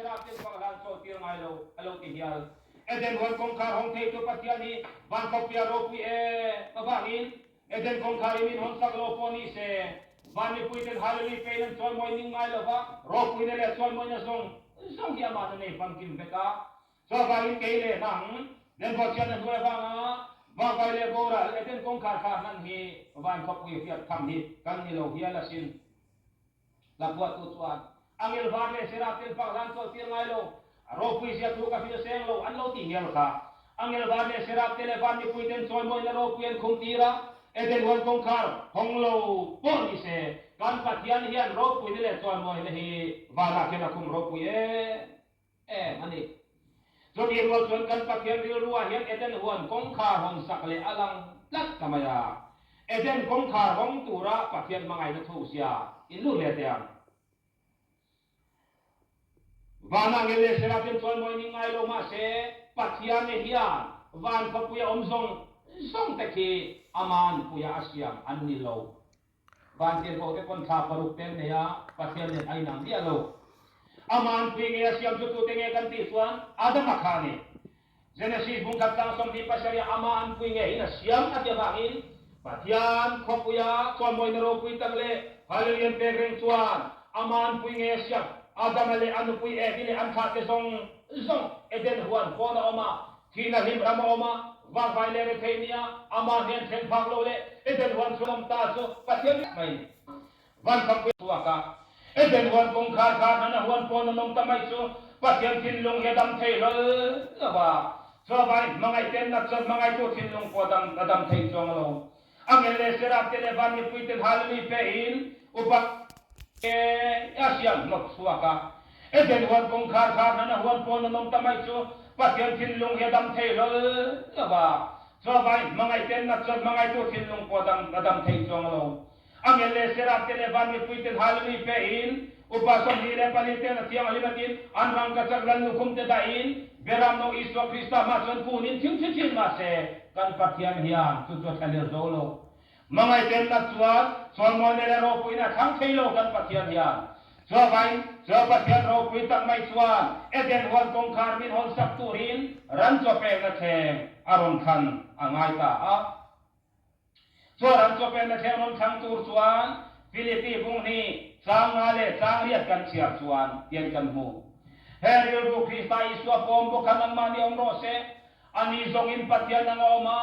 Seraf ten fak hlan chawl tir ngai lo, a lo ti hial. Eden huan kawngkhar hawng theitu Pathian hi van khawpuia ropui e avangin Eden kawngkhar hi min hawn sak lo pawh ni se, van mipui ten Hallelui pein an chawimawi ning ngai lo va, ropuina leh chawimawina zawng zawng hi amah na nei famkim vek a. Chuvangin kei leh nang, Denbawhchian a hnuai avanga vakvai leh boral Eden kawngkhar khar hnan hi van khawpui hriat tham hi kan ni lo hial asin. Hla phuahtu chuan, Angel var leh Seraf ten fak hlan chawlh tir ngai lo, a ropui zia thu ka hrilh seng lo an lo ti hial kha. Angel var leh Seraf te leh van mipui ten chawimawina ropui an khum tir a, Eden huan kawngkhar hawng lo pawh ni se, kan Pathian hian ropuina leh chawimawina hi vanah khian a khum ropui em em a ni. Chutih rual chuan kan Pathian rilruah hian Eden huan kawngkhar hawn sak leh a lang tlat ta mai a. Eden kawngkhar hawng tura Pathian hmangaihna thukzia in lut leh teh ang. Vana ngel leh Serafim chuan mawi ning ngai lo mahse Pathian e hian van khawpuia awm zawng zawng te khi aman puia a siam an ni lo. Vantirhkoh te pawn thla paruk peng nei a, Pathian nen a inang miah lo. Aman pui nge a siam chu tute nge kan tih chuan Adama kha a ni. Genesis bung khat tlang 27 ah ama an pui nge in a siam a ti avangin Pathian khawpuia chawimawina ropui tak leh Hallelujah pek reng chuan ama an pui nge a siam Adama leh a nupui Evi leh an thlah te zawng zawng Eden huan pawn a awm a, Thihna hlim ram a awm a, vakvai leh rethei nia amah hnen thlen phak lo leh Eden huan chhung awm ta chu Pathian vek mai ni. Van khawpui a chhuak a, Eden huan kawngkhar khar hnan a huan pawn an awm ta mai chu Pathian thinlung hi a dam thei hlawl lo va, chuvai hmangaih ten nat chuan hmangaihtu thinlung pawh a dam thei chuang lo. Angel leh Seraf te leh van mipui ten Hallelui pe in upa te a siam hnawt chhuak a. Eden huan kawngkhar khar hnan a huan pawn an awm ta mai chu Pathian thinlung hi a dam thei hlawl lo va. Chuvai hmangaih ten nat chuan hmangaihtu thinlung pawh a dam thei chuang lo. Angel leh Seraf te leh van mipui ten Hallelui pe in upa 24 ten a thianghlim atin an rangkachak lal lukhum te dah in Beram no Isua Krista hma chuan kun in thing thi thin mahse kan Pathian hian chu chu a thlahlel zo lo. Hmangaihtenna chuan chawimawina leh ropuina a thlang thei lo kan Pathian hian. Chuavain chu Pathian ropui tak mai chuan Eden huan kawngkhar min hawn sak turin ran chaw pekna thleng a rawn thlan a ngai ta a. Chuan ran chaw pekna thleng rawn thlang tur chuan Philippi bung hnih chang nga leh chang riat kan chhiar chuan tian kan hmu. He rilru Krista Isua pawm bawk kha nangmahni awm rawh se. Ani zawngin Pathian ang a awm a,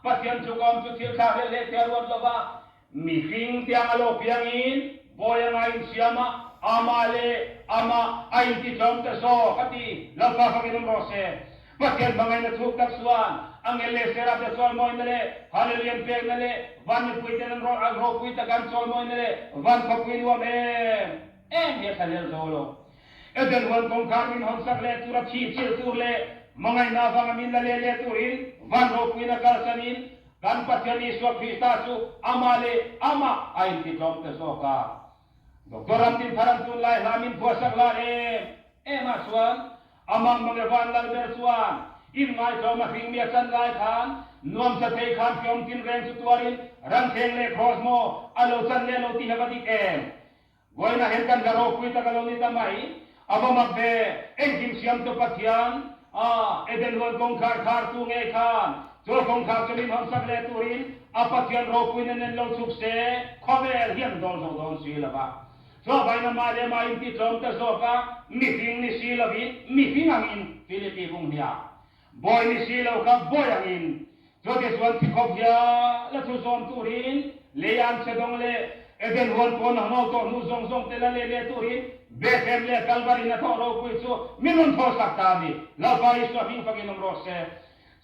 Pathian tluk a awm chu thil thlakhlelh leh te a ruat lo va, mihring tiang a lo piangin bawi anga insiam a, amah leh amah a intitlawm ta zawk a ti. Lalpa fakin awm rawh se. Pathian hmangaihna thuk tak chuan angel leh Seraf te chawimawina leh Hallelujah an pekna leh van mipuiten an an ropui taka an chawimawina leh van khawpui nuam em em hi a thlahlel zo lo. Eden huan kawngkhar min hawnsak leh tura thih chilh tur leh hmangaihna avanga min la leh leh turin van ropuina kalsanin kan Pathian Isua Krista chu amah leh amah a intitlawm ta zawk a. Doctor Ramtinthar an tunlai hla min phuahsak lar em em ah chuan Amang mange van lal ber chuan in ngaitlawm a hring mi a chan lai khan nuam sa thei khan hriawm tin reng chu tuarin ramthleng leh kraws maw a lo chan leh lo tih hi a va dik em? Vawiinah hian kan hla ropui tak a lo ni ta mai. A va mak ve, engkim siamtu Pathian a Eden huan kawngkhar khartu ngei khan chu kawngkhar chu min hawnsak leh turin a Pathian ropuina nen lo chhuk se khawvel hian dawl zo dawn si lo va. Chuavain amah leh amah intitlawm ta zawk a, mihring ni si lovin mihring angin Philippi bung hniah bawi ni si lo kha bawi angin chutichuan thi khawp hial a thu zawm turin lei an chhe dawng leh Eden huan pawn a hnawl tawh hnu zawng zawng te la leh leh turin Bethlehem leh Kalvarin a thawh ropui chu min rawn thaw sak ta a ni. Lalpa Isua hming fakin awm rawh se.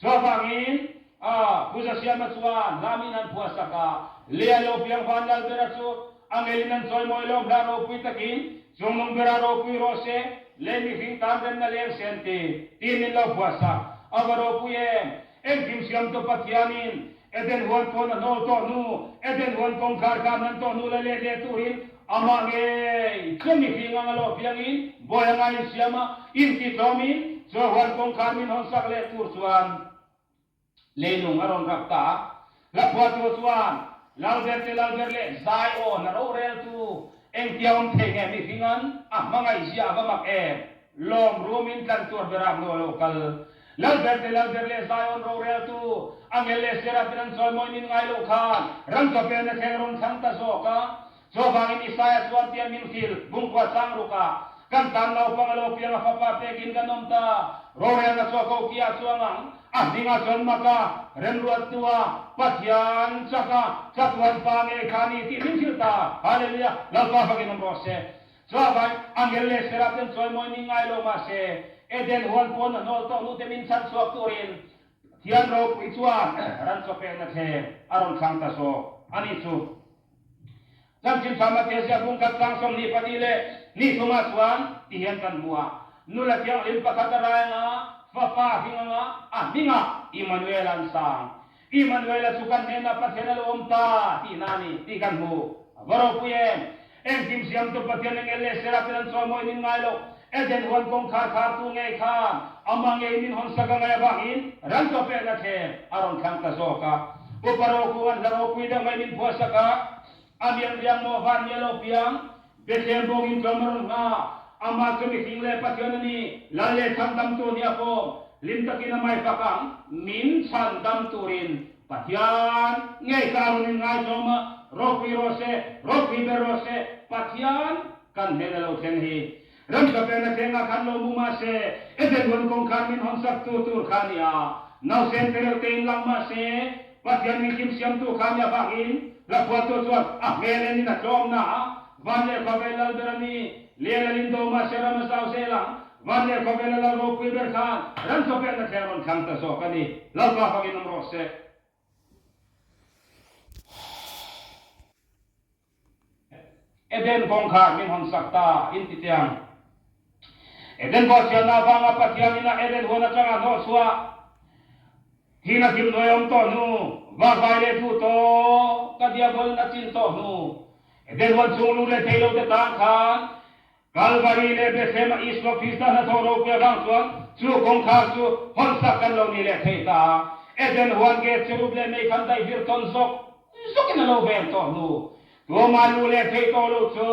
Chuvangin a Puja Siama chuan hla min han phuah sak a, Lei lo piang van lal bera chu angelin an chawimawi lawm hla ropui takin chungnung bera ropui rawh se, lei mihring tan remna leng se an ti, tiin min lo phuah sak. A va ropui em! Engkim siamtu Pathianin Eden huan pawn a hnawl tawh hnu, Eden huan kawngkhar khan nan tawh hnu la let leh turin amah ngei chu mihring anga lo piangin bawi anga insiam a, intitlawmin chu huan kawngkhar min hawn sak leh tur chuan leilung a rawn rap ta a. Hlaphuahtu chuan, Lalber te Lalber leh zai aw na roreltu engtia awm thei nge mihringan a hmangaih zia a va mak em? Lawm rumin tlan tur berah nu a lo kal. Lalber te Lalber leh Zion roreltu, Angel leh Seraphin an chawimawi min ngai loh khan ram chawpelna thleng rawn thlang ta zawk a. Chuvangin Isaia chuan tian min hrilh, Bungkua chang rukah, Kan tan naupang a lo piang a fapa pekin kan awm ta. Rorelna chu a ko kiah chuang ang. A hmingah chuan maka, remruattua, Pathian chaka, chatuan pa ngei kha a ni tih min hrilh ta. Hallelujah! Lalpa fakin awm rawh se. Chuavang, angel leh seraph ten chawimawi ning ngai lo mah se, Eden huan pawn a hnawl tawh nute min chhan chhuak turin Pathian ropui chuan ran chawpekna thleng a rawn thlang ta zawk a nih chu. Chanchin tha Mathia bung khat tlang 22 leh ni thumah chuan ti hian kan hmu a, Nula thianghlim pakhat a rai anga, fapa a hring anga, a hmingah Immanuel an sang. Immanuela chu kan hnenah Pathian a lo awm ta tihna a ni tih kan hmu. A va ropui em! Engkim siamtu Pathian engel leh Seraphin an chawimawi nin ngai lo. Eden huan kawngkhar khartu ngei khan amah ngei min hawnsak a ngaih avangin ran chaw pekna thleng a rawn thlang ta zawk a. Upa Rokunga'n hla ropui deuh mai min phuahsak a, A mian riang maw van mi a lo piang, Bethlehem bawngin tlawm a rawn nghah, amah chu mihring leh Pathian a ni, Lal leh chhandamtu nia pawm, hlim takin a mai fak ang, min chhandam turin Pathian ngei kha a rawn inngaizawm a, ropui rawh se, ropui ber rawh se, Pathian kan hnen a lo thleng hi. Ramchawpelna thlengah khan lo mu mah se, Eden huan kawngkhar min hawnsak tu tur kha a ni a, nausen te reuh tein lang mah se, Pathian engkim siamtu kha a nih avangin hlaphuahtu chuan a hmel enin a tlawmna a, van leh khawvel lal ber a ni, Lian a lin do mah se ram a zau zel ang, van leh khawvela lal ropui ber khan ramchawpelna thleng rawn thlang ta zawk a ni. Lalpa fakin awm rawh se. Eden kawngkhar min hawnsak ta in ti tiang. Eden bawhchhiatna avanga Pathian ina Eden huan atanga hnawh chhuah thihna thim hnuai awm tawh hnu, vakvai leh duh tawh ka diabol in a chin tawh hnu, Eden huan chhung lu leh thei lo te tan khan Kalvari leh Bethlehem-a Isua Krista hnathawh ropui avang chuan chu kawngkhar chu hawnsak kan lo ni leh thei ta. Eden huan gate cherub leh mei khan daih vir tawn zawk zawkin a lo veng tawh hnu. Tuama lu leh thei tawh lo chu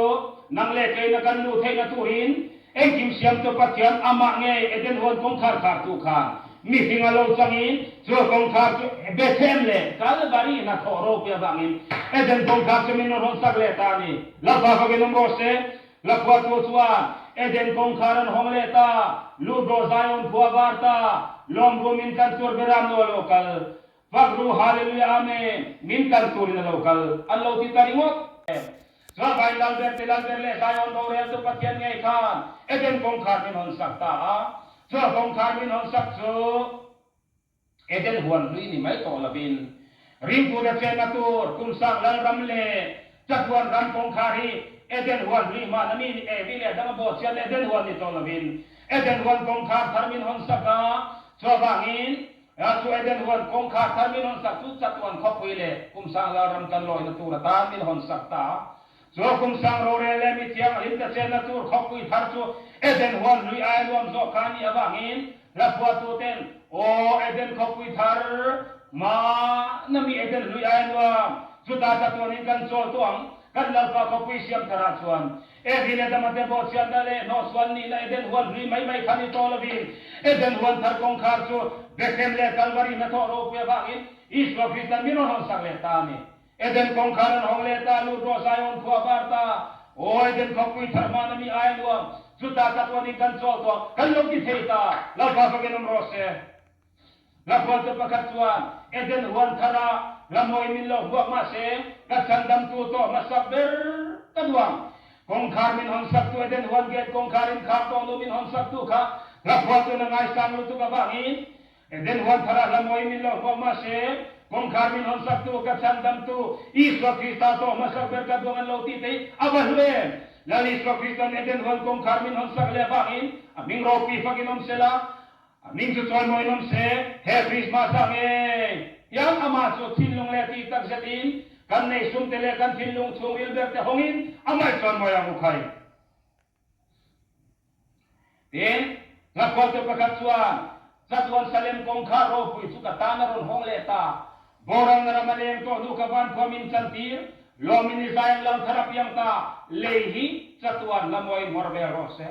nang leh keina kan luh theihna turin engkim siamtu Pathian amah ngei Eden huan kawngkhar khartu khan mihring a lo changin chu kawngkhar chu Bethlehem leh Kalvari hnathawh ropui avangin Eden kawngkhar chu min rawn hawnsak leh ta a ni. Lalpa fakin awm rawh se. Laphuahtu chuan Eden kawngkhar an hawng leh ta, lut rawh Zion khua var ta, lawm ru min tlan tur beram nu a lo kal, fak ru Hallelujah Amen, min tlan turin a lo kal, an lo ti ta ringawt. Chuan Lalber ti Lalber leh Zion roreltu Pathian ngei khan Eden kawngkhar min hawn sak ta a, chuan kawngkhar min hawn sak chu, Eden huan hlui ni mai tawh lovin, ringtute chenna tur Kumsang Lalram leh Chatuan ram kawngkhar hi Eden huan hlui hmana mi ni Evi leh Adama bawhchhiatna Eden huan ni tawh lovin, Eden huan kawngkhar thar min hawnsak a, chuvangin chu Eden huan kawngkhar thar min hawnsak chu Chatuan khawpui leh Kumsang Lalram kan lawina tur atan min hawnsak ta. Chu Kumsang rorel leh mi thianghlimte chenna tur khawpui thar chu Eden huan hlui aia nuam zawk kha a nih avangin hlaphuatuten, Aw Eden khawpui thar, hmana mi Eden hlui aia nuam, chutah chatuanin kan chawl tawh ang, kan Lalpa khawpui siam tharah chuan. Evi leh Adama te bawhchhiatna leh hnawhsuan nihna Eden huan hlui mai mai kha ni tawh lovin, Eden huan thar kawngkhar chu Bethlehem leh Kalvari hnathawh ropui avangin Isua Kristan min rawn hawnsak leh ta a ni. Eden kawngkhar an hawng leh ta, lut rawh Zion khua var ta, Aw Eden khawpui thar hman a mi ai a nuam, chutah chatuanin kan chawl tawh, kan lo ti thei ta, Lalpa fakin awm rawh se. Hlaphualtu pakhat chuan, Eden huan thar ah hlamawi min lo hmuak mah se, ka chhandamtu tawh hmasak ber ka duang. Kawngkhar min hawnsak tu Eden huan gate kawngkhar inkhar tawh nu min hawnsak tu kha hlaphualtu na ngaisang lutuk avangin Eden huan tharah hlamawi min lo hmuak mah se, kawngkhar min hawnsaktu, ka chhandamtu, Isua Krista tawh hmasak ber ka duang an lo tih te hi a va hlu em! Lal Isua Krista'n Eden huan kawngkhar min hawnsak leh avangin a hming ropui fakin awm sela, a hming chu chawimawiin awm se, he Krismas ah ngei hian amah chu thinlung leh tih tak zetin kan neih sumte leh kan thinlung chhungril berte hawngin amah i chawimawi ang u khai. Tin, hlaphualtu pakhat chuan, Chatuan Salem kawngkhar ropui chu ka tan a rawn hawng leh ta. Boralna ram a leng tawh hnu ka van khua min chantir, lawmin i zai ang lal thar a piang ta, lei hi chatuan la mawiin hmawr vel rawh se.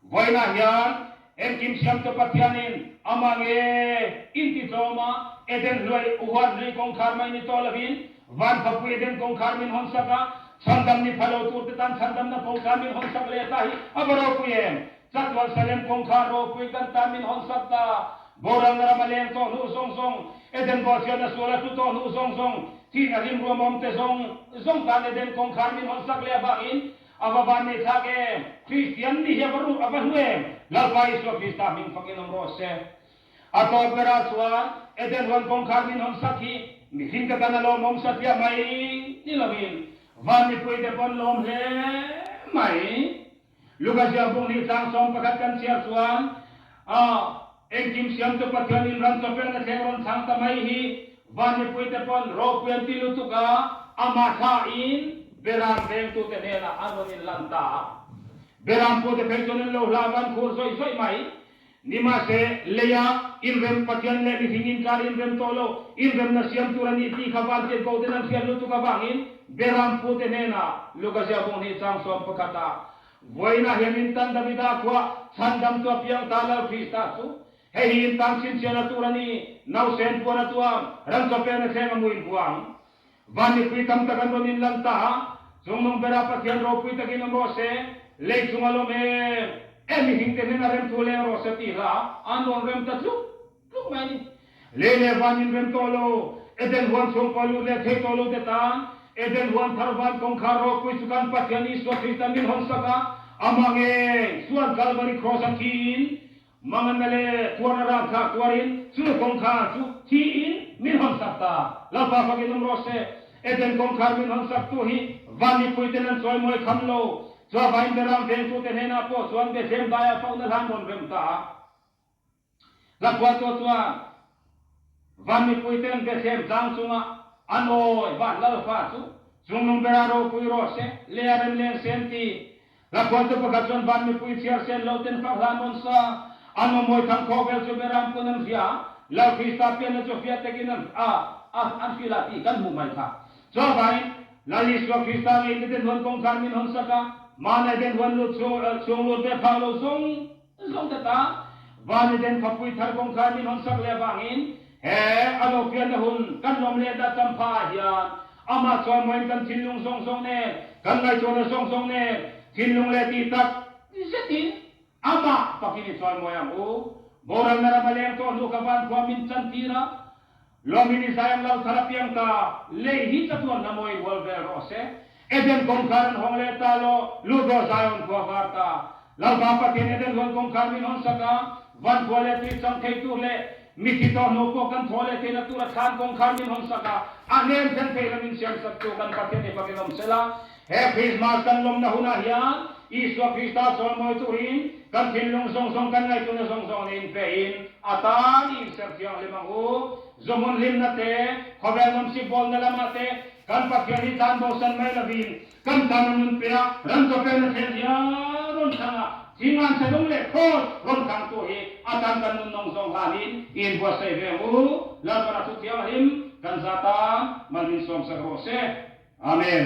Vawiinah hian engkim siamtu Pathianin amah nge intitlawm a, Eden hluai huan hlui kawngkhar mai ni tawh lovin van khawpui Eden kawngkhar min hawnsak a, chhandam ni pha lo turte tan chhandamna kawngkhar min hawnsak leh ta hi a va ropui em! Chatuan Salem kawngkhar ropui kan tan min hawnsak ta. Boralna ram a leng tawh hnu zawng zawng, Eden bawhchhiatna sual a tlu tawh hnu zawng zawng, thihna hlim ruam awmte zawng zawng tan Eden kawngkhar min hawnsak leh avangin A va van nei thlak em! Kristian nih hi a va ruh, a va hlu em! Lalpa Isua Krista hming fakin awm rawh se. A tawp berah chuan Eden huan kawngkhar min hawn sak hi mihring te tan a lawmawm satliah mai ni lovin van mipui te pawn lawm hle mai. Luka ziak buk nih tlang 11 kan chhiar chuan a engkim siamtu Pathianin ram chawpelna thleng rawn thlang ta mai hi Van mipuite pawn ropui an ti lutuk a, amah thlahin Beram vengtute hnenah an rawn inlan ta a. Beram pute phei chuan an lo hlau an khur zawih zawih mai. Nimahse, leia inrem Pathian leh mihring inkar inrem tawh lo, inremna siam tur a nih tih kha vantirhkohten an hriat lutuk avangin Beram pute hnenah Luka ziahbung hnih chang 11 ah, Vawiinah hian intan Davida khua chhandamtu a piang ta Lal Krista chu Hei hi in tan chhinchhiahna tur a ni, nausen puan a tuam, ram chawpelna thleng a mu in huang. Van mipui tam tak an rawn in lan ta a, chungnung bera Pathian ropui takin awm rawh se, lei chung a lawm em em mihring te hnena rem thu leng rawh se tih hla an rawn rem ta tluk tluk mai a ni. Lei leh van in rem tawh lo, Eden huan chhung pawh lut leh thei tawh lo te tan, Eden huan thar van kawngkhar ropui chu kan Pathian Isua Krista min hawn sak a, amah ngei chuan Kalvari Kraws a thiin Manganna leh tuarna rangthlak tuarin chu kawngkhar chu thiin min hawnsak ta. Lalpa fakin awm rawh se. Eden kawngkhar min hawnsaktu hi van mipuiten an chawimawi kham lo. Chuavain Beram vengtute hnenah pawh chuan Bethlehem daiah fauhna hlan rawn rem ta a. Hlaphuahtu chuan van mipuiten Bethlehem tlang chunga an awi van Lalfa chu chungnung bera ropui rawh se, lei a rem leng se an ti. Hlaphuahtu pakhat chuan van mipui chhiar sen lo ten fak hlan rawn sa, an awmawi thang khawk vel chu Beram pun an hria, Lal Krista pianna chu fiah takin an a an hrilh a tih kan hmuh mai kha. Chuvangin, Lal Isua Krista ngei Eden huan kawngkhar min hawn sak a, mahni Eden huan lut chhung chhung lut ve phak lo zawng zawng te tan van Eden khawpui thar kawngkhar min hawn sak leh avangin he a lo pianna hun kan lawm leh dah champha ah hian Amah chuan mawiin kan thinlung zawng zawng nen, kan ngaihtuahna zawng zawng nen, thinlung leh tih tak zetin Amah fakin i chawi mawi ang u. Boralna ram a leng tawh hnu ka van khua min chantir a, lawmin i zai ang lo thar a piang ta, lei hi chatuan hla mawiin hual vel rawh se. Eden kawngkhar an hawng leh ta law, lut rawh Zion khua var ta. Lalpa Pathian Eden huan kawngkhar min hawn sak a, van khua leh tui chang thei tur leh mithi tawh hnu pawh kan thaw leh theihna tura thlan kawngkhar min hawn sak a, a hnem thlen theih la min siam sak tu kan Pathian i fakin awm sela. He Krismas kan lawmna hunah hian Isua Krista chawimawi turin kan thinlung zawng zawng kan ngaihtuahna zawng zawng nen inpehin a tan i inserh thianghlim ang u. Zuhmun hlimna te, khawvel nawmsip bawlna lamah te kan Pathian hi tlan bosan mai lovin Kan tan a nun pe a, ram chawpelna thlen hian rawn thlang a, thingan chhe lung leh khawl rawn thlangtu hi a tan kan nun nawng zawng hlanin i inbuatsaih ve ang u. Lalpana thu thianghlim kan za tan mal min sawmsak rawh se. Amen.